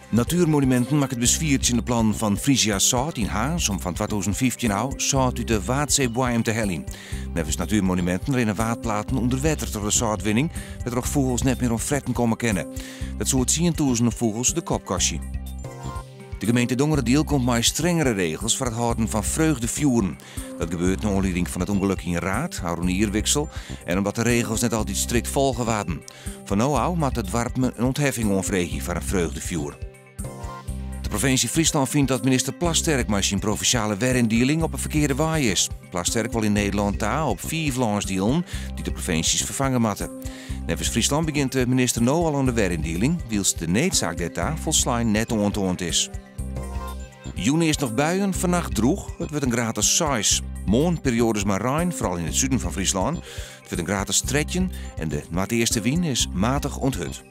Natuurmonumenten makket beswier tsjin de plannen fan Frisia Sâlt yn Harns om fan 2015 ôf sâlt út de Waadseeboaiem te heljen. Neffens Natuurmonumenten rinne waadplaten ûnder wetter troch de sâltwinning, wêrtroch fûgels net mear oan fretten komme kinne. Dat soe tsientûzenen fûgels de kop kostje. De gemeente Dongeradiel komt mei strengere regels foar it hâlden fan freugdefjoeren. Dat gebeurt nei oanlieding fan it ûngelok yn Raard, ôfrûne jierwiksel, en omdat de regels net altyd strikt folge waarden. Fan no ôf moatte doarpen in ûntheffing oanfreegje foar in freugdefjoer. De provinsje Fryslân fynt dat minister Plasterk mei syn provinsjale weryndieling op 'e ferkearde wei is. Plasterk wol yn Nederlân ta op fiif lânsdielen dy't de provinsjes ferfange moatte. Neffens Fryslân begjint de minister no al oan de weryndieling, wylst de needsaak dêrta folslein net oantoand is. Jûn earst noch buien, fannacht drûch. It wurdt in graad as seis. Moarn perioades mei rein, foaral yn it suden fan Fryslân. It wurdt in graad as 13 en de noardeastewyn is matich oant hurd.